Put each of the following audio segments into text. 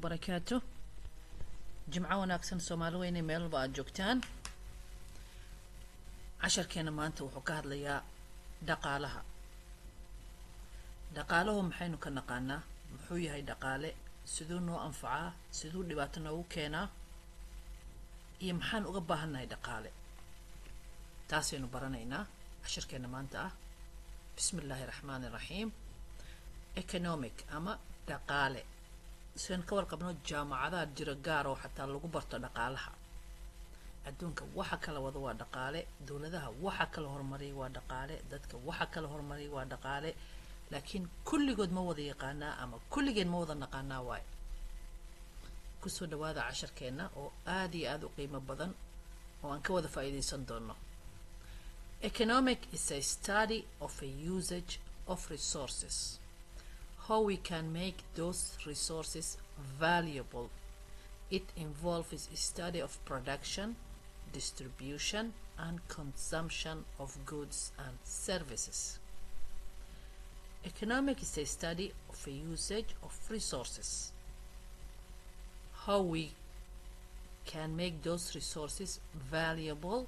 Wabarakaatu. Jimco wanaagsan Soomaali weyne meel walba aada joogtaan. Casharkeena maanta wuxuu ka hadlayaa dhaqaalaha. Dhaqaalahu maxaynu ka naqaanaa? Muxuu yahay dhaqaale? Siduu noo anfacaa? Siduu dhibaato noogu keenaa? Iyo maxaan uga baahannahay dhaqaale? Taasaynu baranaynaa casharkeena maanta ah. Bismi illaahi raxmaani raxiim. Economic ama dhaqaale, sidaan ka warqabno jaamacadaha jiro gaar oo xataa lagu barto dhaqaalaha adduunka. Waxa kala wada waa dhaqaale, dowladaha waxa kala horumariyay waa dhaqaale, dadka waxa kala horumariyay waa dhaqaale, laakiin kulligood ma wada yaqaanaa ama kulligeen ma wada naqaanaa waayo. Kusoo dhawaada casharkeena oo aada iyo aada u qiimo badan oo aan ka wada faa'iidaysan doono. Economic is a study of a usage of resources, how we can make those resources valuable. It involves a study of production, distribution, and consumption of goods and services. Economic is a study of a usage of resources, how we can make those resources valuable.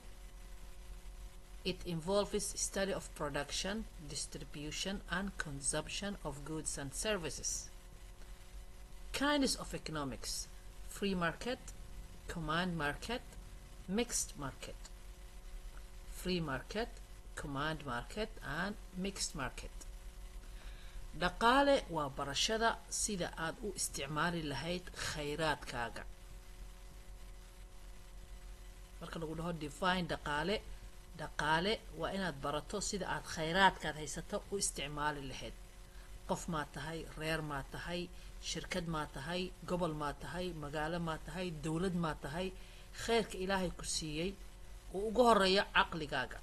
It involves study of production, distribution, and consumption of goods and services. Kinds of economics: free market, command market, mixed market. Free market, command market, and mixed market. Dhaqaale waa barashada sida aad u isticmaali lahayd khayraadkaaga. Marka lagu dhaho define dhaqaale, dhaqaale waa inaad barato sida aad khayraadkaad haysato u isticmaali lahayd. Qof maa tahay, reer maa tahay, shirkad maa tahay, gobol maa tahay, magaalo maa tahay, dowlad maa tahay, khayrka ilaahay ku siiyey uu ugu horeeyo caqligaaga.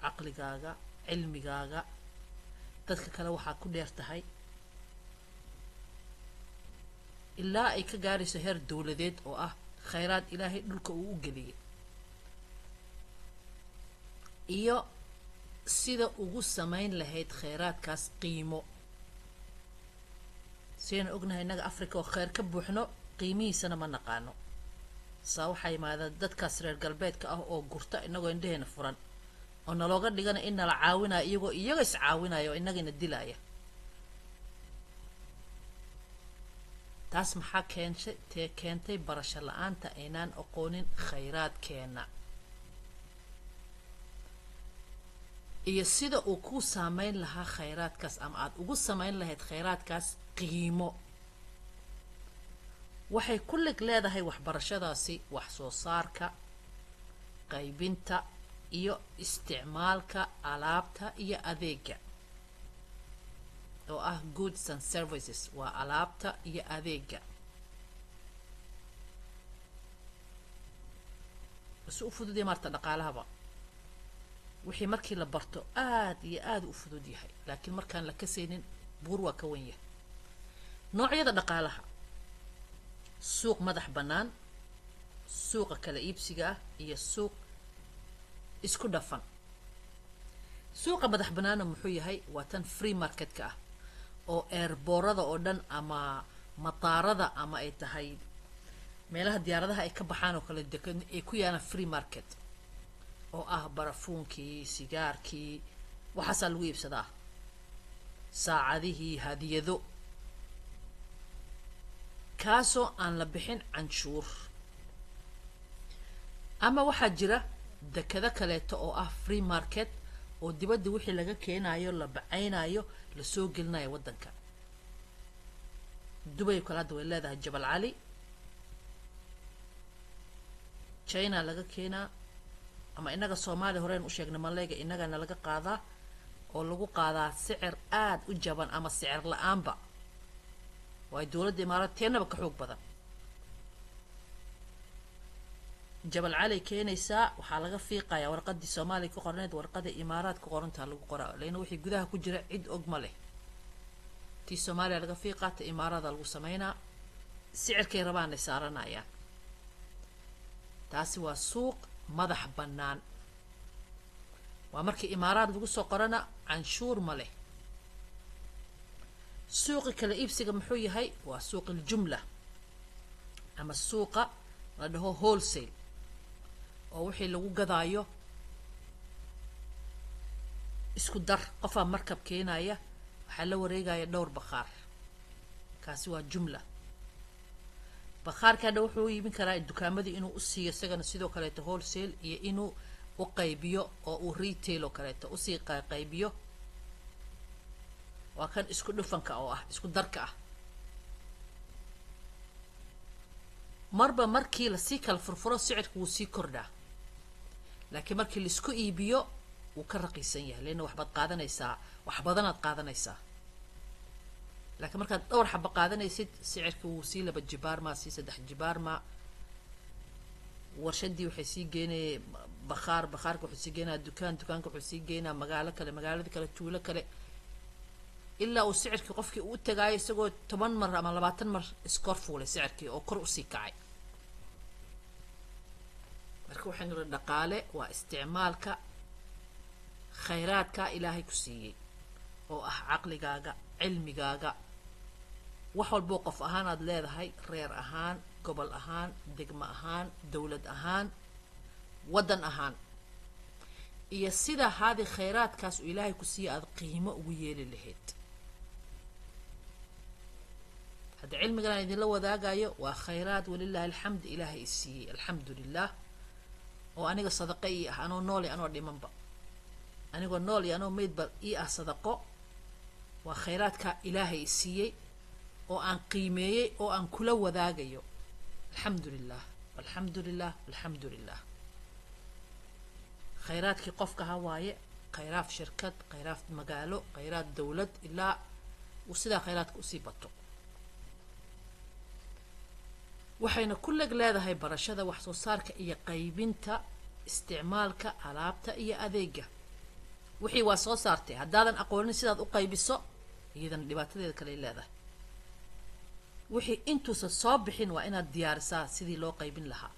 Caqligaaga, cilmigaaga, dadka kale waxaad ku dheer tahay ilaa ay ka gaarayso heer dowladeed oo ah khayraad ilaahay dhulka uu u geliyay, iyo sida ugu samayn lahayd khayraadkaas qiimo. Sidaynu ognahay innaga Africa oo khayr ka buuxno, qiimihiisana ma naqaano. Saa waxaa yimaada dadkaas reer galbeedka ah oo gurta inagoo indhaheena furan, oo nalooga dhigana in nala caawinayo, iyagoo iyaga is caawinaya oo innagana dilaya. Taas maxaa keenshay? Tee keentay barasho la-aanta aynaan aqoonin khayraadkeena iyo sida uu ku saameyn lahaa khayraadkaas ama aada ugu samayn lahayd khayraadkaas qiimo. Waxay ku lig leedahay waxbarashadaasi wax soo saarka, qaybinta iyo isticmaalka alaabta iyo adeega, oo ah goods and services, waa alaabta iyo adeega. Si u fudud yahay maarta dhaqaalahaba, wixii markii la barto aada iyo aada u fudud yahay, laakiin markaan la kasaynin buur waa ka wan yahay. Noocyada dhaqaalaha: suuq madax bannaan, suuqa kala iibsiga ah, iyo suuq isku dhafan. Suuqa madax bannaana muxuu yahay? Waa tan free marketka ah oo eerboorada oo dhan ama mataarada ama ay tahay meelaha diyaaradaha ay ka baxaan oo kale dekan ay ku yaalaan free market, oo ah barafuunkii, sigaarkii, waxaasaa lagu iibsadaa, saacadihii, hadiyado, kaasoo aan la bixin canshuur. Ama waxaa jira dekado kaleeto oo ah free market oo dibadda wixii laga keenayo, la bacaynayo, lasoo gelinayo waddanka. Dubay oo kale hadda way leedahay Jabal Cali, China laga keenaa, ama innaga Soomaaliya horeen u sheegnay maleega innagana laga qaadaa oo lagu qaadaa sicir aada u jaban ama sicir la-aanba, waayo dowladda Imaaraad teenaba ka xoog badan. Jabal Cali keenaysaa, waxaa laga fiiqayaa warqadii Soomaaliya ku qorneed, warqada Imaaraad ku qorantaa lagu qoraa, leanna wixii gudaha ku jira cid og ma leh. Tii Soomaaliya laga fiiqaa, ta Imaaraada lagu sameynaa, sicirkay rabaanay saaranayaan. Taasi waa suuq madax bannaan. Waa markii Imaaraad lagu soo qorana canshuur ma leh. Suuqi kala iibsiga muxuu yahay? Waa suuq aljumla ama suuqa la dhaho wholesale, oo wixii lagu gadaayo isku dar. Qofaa markab keenaya, waxaa la wareegaya dhowr bakhaar, kaasi waa jumla. Bakhaarka hadha wuxuu iibin karaa dukaamadii inuu u siiyo isagana sidoo kaleeto wholesale, iyo inuu u qaybiyo oo uu retail oo kaleeto usii qaybiyo. Waa kan isku dhufanka oo ah isku darka ah. Marba markii lasii kala furfuro sicirka wuu sii kordhaa, laakiin markii laisku iibiyo wuu ka raqiisan yahay, leanna waxbaad qaadanaysaa, wax badanaad qaadanaysaa. Laakiin markaad dhowr xaba qaadanaysid sicirka wuu sii laba jibaarmaa, sii saddex jibaarmaa. Warshadii waxay sii geynaya bakhaar, bakhaarka wuxuu sii geynaya dukaan, dukaanka wuxuu sii geynaya magaalo kale, magaalada kale, tuulo kale, ilaa uu sicirkii qofkii uu tagaayo isagoo 10 mar ama 20 mar iskor fuulay sicirkii oo kor usii kacay. Marka waxaynu nidhi dhaqaale waa isticmaalka khayraadka Ilaahay ku siiyey oo ah caqligaaga, cilmigaaga, wax walboo qof ahaan aada leedahay, reer ahaan, gobol ahaan, degmo ahaan, dowlad ahaan, waddan ahaan, iyo sida haadi khayraadkaas uu Ilaahay ku siiyey aada qiimo ugu yeeli lahayd. Hadda cilmigan aan idinla wadaagayo waa khayraad walilaahi alxamd Ilaahay i siiyey, alxamdu lilah, oo aniga sadaqo ii ah, anoo nool iyo anoo dhimanba, anigoo nool iyo anoo meydba ii ah sadaqo. Waa khayraadka Ilaahay i siiyey oo aan qiimeeyey oo aan kula wadaagayo. Alxamdu lilah, alxamdu lilah, alxamdu lilah. Khayraadkii qofka ha waaye, khayraad shirkad, khayraad magaalo, khayraad dowlad, ilaa uu sidaa khayraadka usii bato. Waxayna ku leg leedahay barashada wax soo saarka iyo qaybinta isticmaalka alaabta iyo adeega. Wixii waa soo saartay, haddaadan aqoonin sidaad u qaybiso, iyadana dhibaatadeeda kaley leedahay. Wixii intuusan soo bixin waa inaad diyaarisaa sidii loo qaybin lahaa,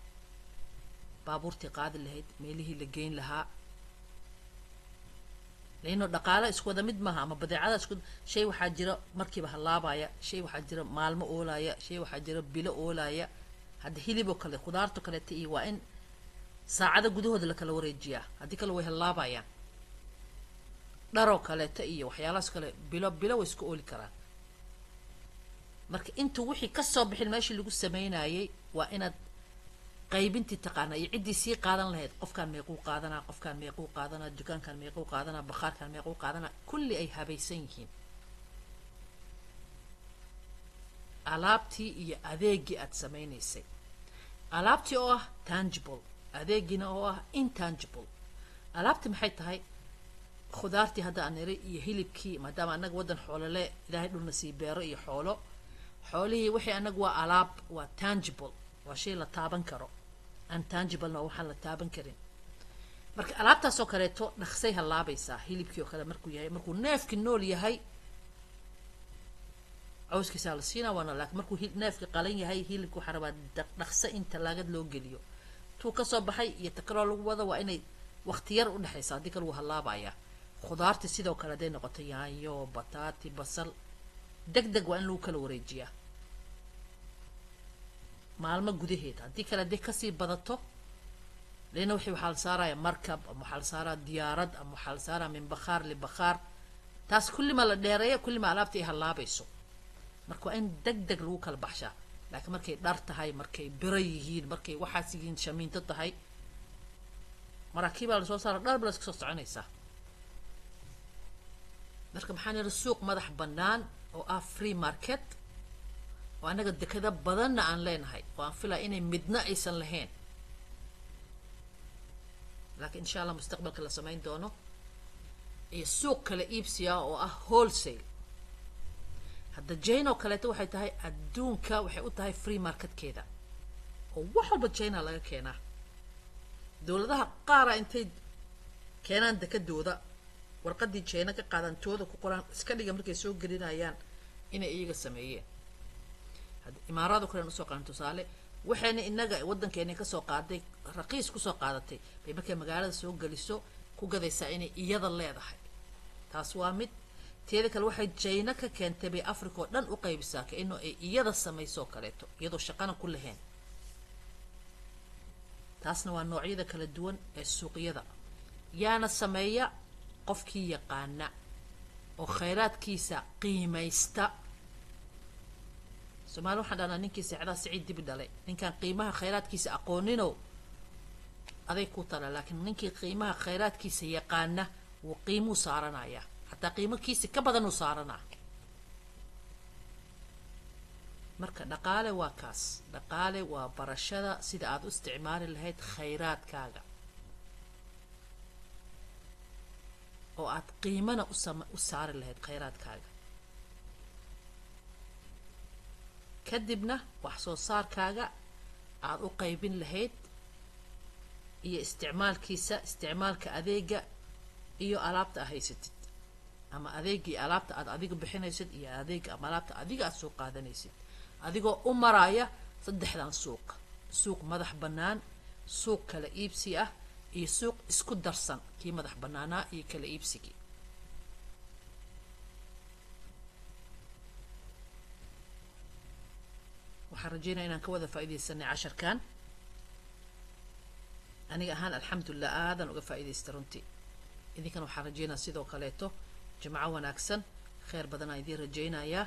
baabuurtii qaadi lahayd, meelihii la geyn lahaa. Laino dhaqaala isku wada mid maaha, ama badeecada isku shay. Waxaa jira markiiba hallaabaya, shay waxaa jira maalmo oolaya, shay waxaa jira bilo oolaya. Hadda hiliboo kale, khudaarto kaleeta iyo waa in saacado gudahooda lakala wareejiyaa, haddii kale way hallaabayaan. Dharoo kaleeta iyo waxyaalahaas kale bilo bilo way isku ooli karaan. Marka intuu wixii kasoo bixin meeshii lagu sameynayay waa inaad qaybintii taqaanaa iyo ciddii sii qaadan lahayd. Qofkaan meequu qaadanaa, qofkaan meequu qaadanaa, dukaankaan meequu qaadanaa, bakhaarkaan meequu qaadanaa, kulli ay habaysan yihiin. Alaabtii iyo adeegii aad sameynaysay, alaabtii oo ah tangible, adeegiina oo ah intangible. Alaabtii maxay tahay? Khudaartii hadda aan niri iyo hilibkii, maadaama annaga waddan xoolole Ilaahay dhulna sii beero iyo xoolo, xoolihii wixii annaga waa alaab, waa tangible, waa shay la taaban karo. Untangiblena waa waxaan la taaban karin. Marka alaabtaasoo kaleeto dhaqsay hallaabaysaa. Hilibkii oo kale markuu yahay, markuu neefkii nool yahay cawskiisaa la siinaa waana, laakiin markuu neefki qalan yahay hilibka waxaa rabaa dhaqso in talaagad loo geliyo. Tuu kasoo baxay iyo ta kaloo lagu wado waa inay waqti yar udhexaysa, haddii kale wuu hallaabayaa. Khudaarti sidoo kale hadday noqoto yaanyo, bataati, basal, deg deg waa in lagu kala wareejiyaa maalmo gudaheed. Haddii kale hadday kasii badato, leanna wixii waxaa la saaraya markab, ama waxaa la saaraa diyaarad, ama waxaa la saaraa min bakhaar libakhaar, taas kullima la dheereeya, kullima alaabta ay hallaabayso. Marka waa in deg deg lagu kala baxshaa. Laakiin markay dhar tahay, markay biro yihiin, markay waxaas yihiin, shamiinto tahay, maraakiibaa lasoo saara, dhar ba la iska soo soconaysaa. Marka maxaan yidhi, suuq madax bannaan oo ah free market, oo annaga dekada badanna aan leenahay, oo aan filaya inay midna aysan lahayn, laakiin insha allah mustaqbalka la samayn doono, iyo suuq kala iibsiya oo ah wholesale. Hadda China oo kaleeto waxay tahay adduunka, waxay u tahay free marketkeeda, oo wax walba China laga keenaa. Dowladaha qaara intay keenaan dekadooda warqadii China ka qaadaan, tooda ku qoraan, iska dhiga markay soo gelinayaan inay iyaga sameeyeen. Hadda imaaraado kalen usoo qaadan tusaale, waxayna inaga waddankeena kasoo qaaday raqiis kusoo qaadatay bay markay magaalada soo geliso ku gadaysaa inay iyada leedahay. Taas waa mid. Teeda kale, waxay Jayna ka keentay bay Africa oo dhan u qaybisaa, ka inuu ay iyada samaysoo kaleeto, iyadoo shaqana ku lahayn. Taasna waa noocyada kala duwan ee suuqyada. Yaana sameeya? Qofkii yaqaana oo khayraadkiisa qiimaysta. Soomaali waxaan dhahnaa, "Ninkii seexdaa siciid dibi dhalay." Ninkaan qiimaha khayraadkiisa aqooninow, aday ku tala. Laakiin ninkii qiimaha khayraadkiisa yaqaana wuu qiimuu saaranayaa, xataa qiimo kiisi ka badanuu saaranaa. Marka dhaqaale waa kaas. Dhaqaale waa barashada sida aada u isticmaali lahayd khayraadkaaga oo aad qiimana u saari lahayd khayraadkaaga, kadibna wax soo saarkaaga aada u qaybin lahayd iyo isticmaalkiisa, isticmaalka adeega iyo alaabta aad haysatid, ama adeegii alaabta aad adiga bixinaysid iyo adeega ama alaabta adiga aad soo qaadanaysid, adigoo u maraya saddexdan suuq: suuq madax bannaan, suuq kala iibsi ah iyo suuq isku darsan, kii madax bannaanaa iyo kala iibsigii. Waxaan rajeynaya inaan ka wada faa'iidaysanay casharkan. Aniga ahaan, alxamdulilah, aadan uga faa'iidaysta runtii. Idinkana waxaan rajeynaya sidoo kaleeto. Jimco wanaagsan, kheyr badanaa idiin rajaynayaa.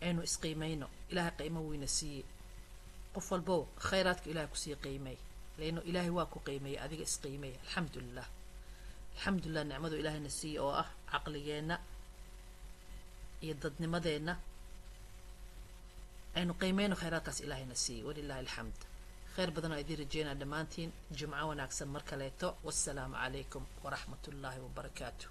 Aynu isqiimayno. Ilaahay qiimo weyna siiyey. Qof walbow, khayraadka ilahay kusii qiimeey, leanno Ilaahay waa ku qiimeeyey, adiga isqiimeey. Alxamdulilah, alxamdulilah, nicmadu ilaahayna siiyey oo ah caqligeenna iyo dadnimadeenna. Aynu qiimeyno khayraadkaas ilaahayna siiyey. Walilahi alxamd. Khayr badan oo idiin rajeynaa dhammaantiin. Jimco wanaagsan mar kaleeto. Wassalaamu calaykum waraxmat ullaahi wabarakaatu.